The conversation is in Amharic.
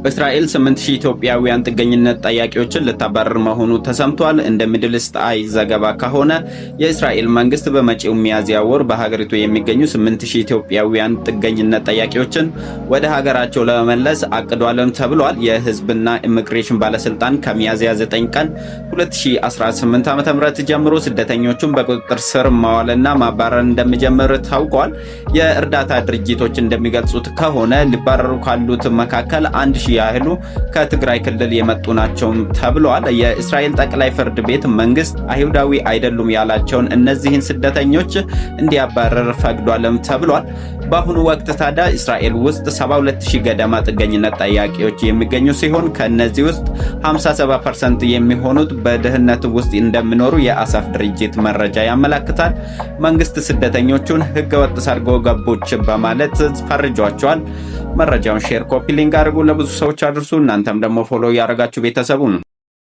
እስራኤል 8000 ኢትዮጵያውያን ጥገኝነት ጠያቂዎችን ልታባረር መሆኑ ተሰምቷል። እንደ Middle East Eye ዘገባ ከሆነ የእስራኤል መንግስት በመጪው ሚያዝያ ወር በሀገሪቱ የሚገኙ 8000 ኢትዮጵያውያን ጥገኝነት ጠያቂዎችን ወደ ሀገራቸው ለመመለስ አቅዷልም ተብሏል። የህዝብና ኢሚግሬሽን ባለስልጣን ከሚያዝያ 9 ቀን 2018 ዓ.ም ጀምሮ ስደተኞቹን በቁጥጥር ስር ማዋልና ማባረር እንደሚጀምር ታውቋል። የእርዳታ ድርጅቶች እንደሚገልጹት ከሆነ ሊባረሩ ካሉት መካከል 1000 ያህሉ ከትግራይ ክልል የመጡ ናቸው ተብሏል። የእስራኤል ጠቅላይ ፍርድ ቤት መንግስት አይሁዳዊ አይደሉም ያላቸውን እነዚህን ስደተኞች እንዲያባረር ፈቅዷልም ተብሏል። በአሁኑ ወቅት ታዲያ እስራኤል ውስጥ 72000 ገደማ ጥገኝነት ጠያቂዎች የሚገኙ ሲሆን ከእነዚህ ውስጥ 57% የሚሆኑት በድህነት ውስጥ እንደሚኖሩ የአሳፍ ድርጅት መረጃ ያመላክታል። መንግስት ስደተኞቹን ህገወጥ ሰርጎ ገቦች በማለት ፈርጇቸዋል። መረጃውን share፣ copy link አድርጉ፣ ለብዙ ሰዎች አድርሱ። እናንተም ደግሞ follow እያደረጋችሁ ቤተሰቡ ነው።